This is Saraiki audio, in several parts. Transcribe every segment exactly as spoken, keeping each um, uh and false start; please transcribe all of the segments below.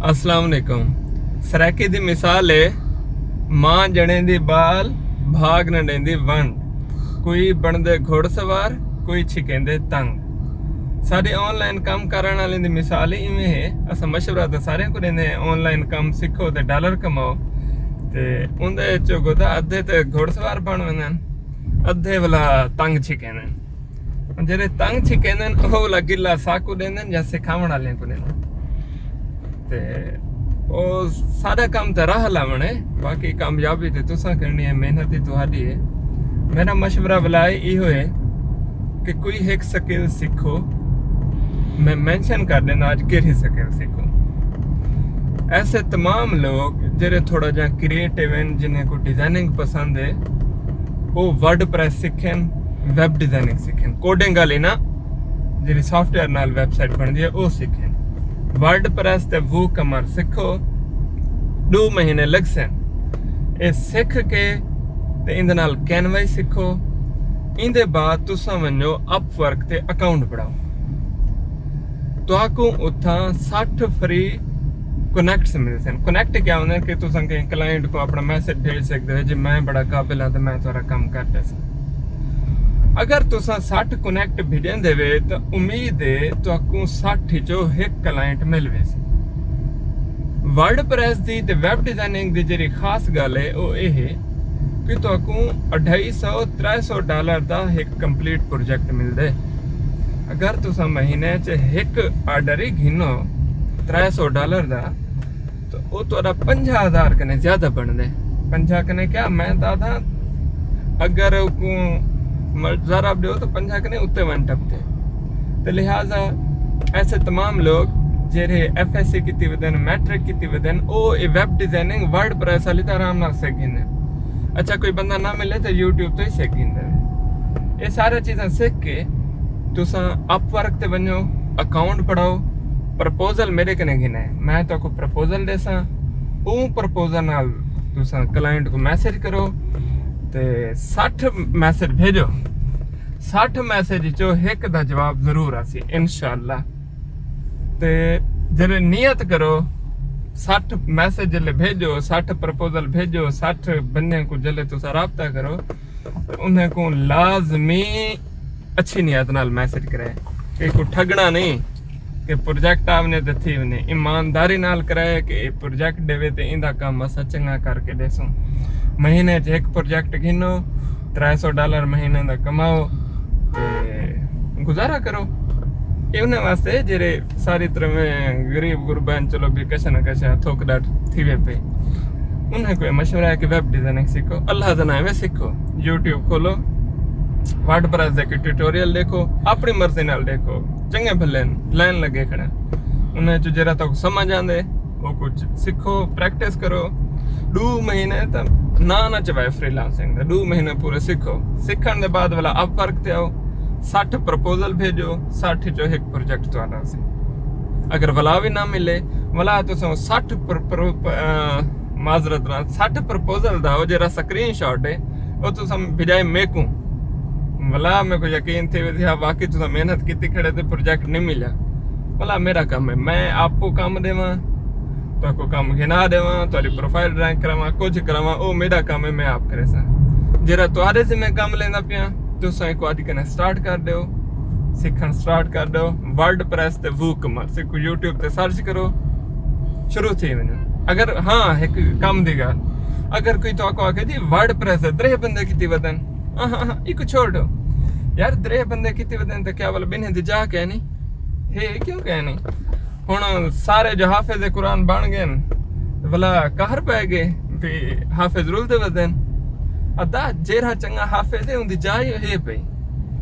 السلام علیکم۔ سرائیکی دی مثال ہے، ماں جݨیندی ٻال، بھاڳ نہ ݙیندی ونڈ۔ کوئی بݨدے گھوڑ سوار، کوئی چھکیندے تنگ۔ ساݙے آن لائن کم کرݨ والیں دی مثال ہی ایویں ہے۔ اساں مشورہ تاں ساریاں کوں ݙیندے ہیں، آن لائن کم سکھو تے ڈالر کماؤ۔ تے اوندے چوں گدا ادھے تے گھوڑ سوار بݨ ویندن، ادھے ولا تنگ چھکیندن۔ جیڑھے تنگ چھکیندن، او ولا گلہ ساکوں ݙیندن یا سکھاوݨ والیں کوں ݙیندن۔ تے او ساݙا کم تے راہ لاوݨ ہے، باقی کامیابی تے تساں کرݨی ہے، محنت ہی تہاݙی ہے۔ میرا مشورہ ولا ایہو ہے کہ کوئی ہک سکل سکھو، میں مینشن کر ݙینا اڄ کیڑھی سکل سکھو۔ ایسے تمام لوگ جیڑھے تھوڑا جہا کریئیٹو ہن، جنہیں کوں ڈیزائننگ پسند ہے، او ورڈ پریس سکھن، ویب ڈیزائننگ سکھن، کوڈنگ والی نا، جیڑھی سافٹ ویئر نال ویب سائٹ بݨدی ہے، او سکھن۔ ورڈ پریس تے وو کمر سکھو، ݙو مہینے لڳسن۔ اے سکھ کے تے ایندے نال کینوا ہی سکھو۔ ایندے بعد تساں ونڄو اپ ورک تے اکاؤنٹ بݨاؤ۔ تہاکوں اتھاں سٹھ فری کنیکٹس ملسن۔ کنیکٹ کیا ہوندے؟ کہ تساں کہیں کلائنٹ کوں اپݨا میسج بھیج سڳدے ہو، جی میں بڑا قابل ہاں تے میں تہاݙا کم کر ݙیساں۔ اگر تساں سٹھ کنیکٹ بھیجیندے وے تاں امید ہے تہاکوں سٹھ وچوں ہک کلائنٹ مل ویسی۔ ورڈ پریس دی تے ویب ڈیزائننگ دی جیڑھی خاص ڳالھ ہے، او اے ہے کہ تہاکوں اڈھائی سو، ترے سو ڈالر دا ہک کمپلیٹ پروجیکٹ ملدے۔ اگر تساں مہینے چ ہک آرڈر ہی گھنو ترے سو ڈالر دا، تو او تہاݙا پنجاہ ہزار کنے زیادہ بݨدے۔ پنجاہ کنے کیا، میں تاں آدھاں، اگر اوکوں م-، ضرب ݙیو تو پنجاہ کنے اتے ونڄ ٹپدے۔ تے لہٰذا ایسے تمام لوگ جیڑھے ایف ایس سی کیتی ودن، میٹرک کیتی ودن، او اے ویب ڈیزائننگ، ورڈ پریس والی تاں آرام نال سکھ گھندن۔ اچھا، کوئی بندہ نہ ملے تے یوٹیوب توں ہی سکھ گھندے۔ اے سارے چیزاں سکھ کے تساں اپ ورک تے ونڄو، اکاؤنٹ بݨاؤ، پرپوزل میݙے کنے گھنے، میں تہاکوں پرپوزل ݙیساں۔ اوں پرپوزل نال تساں کلائنٹ کوں میسج کرو تے سٹھ میسج بھیجو۔ سٹھ میسج وچوں ہک دا جواب ضرور آسی، انشاءاللہ۔ تے جیڑھے نیت کرو، سٹھ میسج جیلے بھیجو، سٹھ پرپوزل بھیجو، سٹھ بندیاں کوں جیلے تساں رابطہ کرو، تے انہیں کوں لازمی اچھی نیت نال میسج کرے، کہ کوں ٹھڳݨا نہیں کہ پروجیکٹ آونے تے تھی ونے، ایمانداری نال کرے کہ اے پروجیکٹ ݙیوے تے ایندا کم اساں چنڳا کر کے ݙیسوں۔ مہینے چ ہک پروجیکٹ گھنو، ترے سو ڈالر مہینے دا کماؤ تے گزارا کرو۔ اے انہیں واسطے جیڑھے ساری طرح میں غریب غربا ہن، چلو بھی کشا نہ کشا تھوک ڈٹ تھی وے پے۔ انہیں کوئی مشورہ ہے کہ ویب ڈیزائننگ سکھو، اللہ دا نام ہے سکھو، یوٹیوب کھولو، ورڈ پریس دے کوئی ٹیوٹوریل ݙیکھو، اپݨی مرضی نال ݙیکھو، چنڳے بھلے ہن، لائن لڳے کھڑے ہن۔ انہیں چوں جیڑھا تہاکوں سمجھ آندے، او کجھ سکھو، پریکٹس کرو۔ ݙو مہینے تاں نہ نہ چوائے فری لانسنگ دا، ݙو مہینے پورے سکھو۔ سکھݨ دے بعد ولا اپ ورک تے آؤ، سٹھ پرپوزل بھیجو، سٹھ چوں ہک پروجیکٹ تہاݙا سی۔ اگر ولا وی نہ ملے، ولا تساں سٹھ پر-، پر-، پ-، آ، معذرت نال سٹھ پرپوزل دا او جیڑھا سکرین شاٹ ہے، او تساں بھیجائے میکوں۔ ولا میکوں یقین تھی ویسی، ہا، واقعی تساں محنت کیتی کھڑے تے پروجیکٹ نہیں ملیا۔ ولا میرا کم ہے، میں آپ کو کم ݙیواں، تہاکوں کم گھنا ݙیواں، تہاݙی پروفائل ڈرائنگ کراواں، کجھ کراواں، او میرا کم ہے، میں آپ کریساں۔ جیڑھا تہاݙے ذمہ کم لیندا پیاں، تساں ایکوں اڄ کنے سٹارٹ کر ݙیو، سکھݨ سٹارٹ کر ݙیو۔ ورڈ پریس تے وو کمر سکھو، یوٹیوب تے سرچ کرو، شروع تھی ونڄو۔ اگر، ہاں، ہک کم دی ڳالھ، اگر کوئی تہاکوں آکھے، "جی، ورڈ پریس دے درے بندے کیتی ودن"، ہاں، ہاں، ہاں، ایکوں چھوڑ ݙیو۔ یار، درے بندے کیتی ودن تے کیا ولا ٻنہیں دی جاہ کائنی؟ ہے، کیوں کائنی؟ ہݨ سارے جو حافظ قرآن بݨ ڳئے ہن، ولا قہر پئے ڳئے، بھی حافظ رلدے ودن۔ ادا جیڑھا چنڳا حافظ ہے، اوندی جاہ ہی ہے پئی۔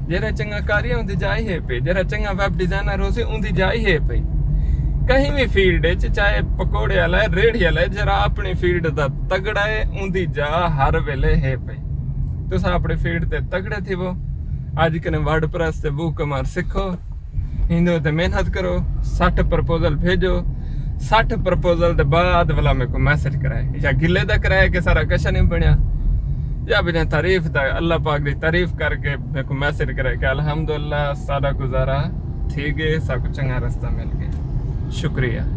جیڑھا چنڳا قاری ہے، اوندی جاہ ہی ہے پئی۔ جیڑھا چنڳا ویب ڈیزائنر ہوسی، اوندی جاہ ہی ہے پئی۔ کہیں وی فیلڈ اچ، چاہے پکوڑے والا ہے، ریڑھی والا ہے، جیڑھا اپݨی فیلڈ دا تگڑا ہے، اوندی جاہ ہر ویلے ہے پئی۔ تساں اپݨی فیلڈ تے تگڑے تھیوو۔ اڄ کنے ورڈ پریس تے وو کمر سکھو۔ ایندے اتے محنت کرو، سٹھ پرپوزل بھیجو، سٹھ پرپوزل دے بعد ولا میکوں میسج کرائے، یا گلے دا کرائے کہ سارا کچھ نہیں بݨیا، یا بجائے تعریف دا، اللہ پاک دی تعریف کر کے میکوں میسج کرائے کہ الحمدللہ سارا گزارا تھی ڳئے، ساکوں چنڳا رستہ مل ڳئے۔ شکریہ۔